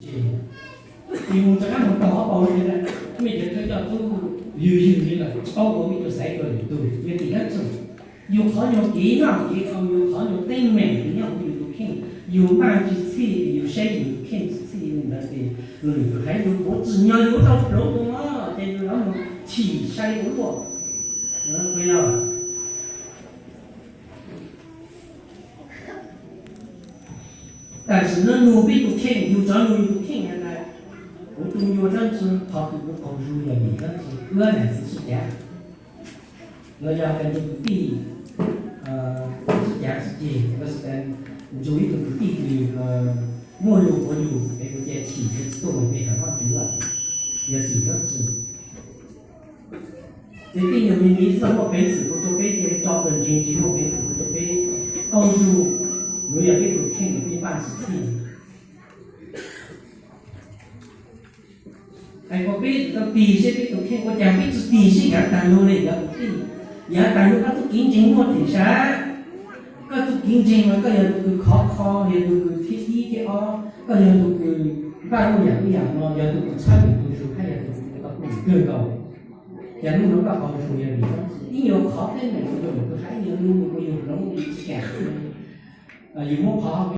Ces mus rov qab mus tog ob paus li na, mej cov thawj coj tub yws yws li lawm, tsis paub ua mej tug xaiv rua lwm tug, yog tim dlaab tsi? Yus qhov nyuag kev noj kev haus, yus qhov nyuag teeb meem nyob huv yus tus kheej, yus npaj tsis txhij, yus saib yus tus kheej tsis txhij li ntawd ces lwm tus haiv yus puav tsuas nyob yus tau pluav mus no ces yus yuav mus chim sai ua luaj. Tam sim no nug peb tus kheej, yus rov nug yus tus kheej has tas, kuv tus ncua dlaab tsi, qhov kws kuv qaug zug yog vim dlaab tsi, wb niam txiv sib cav, los yog kws nrug kwv tij sib cav sib ceg, los sis nrug ib tug kwv tij kws muaj lug quav yus es kuv cia chim tsis tuaj mus pe hawm Vajtswv lawm, yog tim dlaab tsi? Ces tej nyuag me me xwb muaj peev xwm kuv rua peb, cia li tso kws ntseeg tsis muaj peev xwm kuv rua peb, qaug zug, nuav yog peb tus kheej, peb npaj tsis txhij. Es kuas peb tau tig seb peb tus kheej, ua cas peb tsis tig seb yaav taag lug le cov kwv tij? Yaav taag lug koj txuj kev ntseeg muaj theem sab, koj txuj kev ntseeg mas koj yog tus kws khov kho, yog tus kws thib ib thib ob, koj yog tus kws npaj lub yaam lub yaam no, yog tus kws txhawb yus tus zug hab yog tus kws tau kawg nkaus. Yog lub nuav koj qaug zug yog vim dlaab tsi? Ib nyuag qhov teeb meem kuv rua lwm tus hab, ib nyuag lug kuv yug lub tsis kaam, yus muab qhov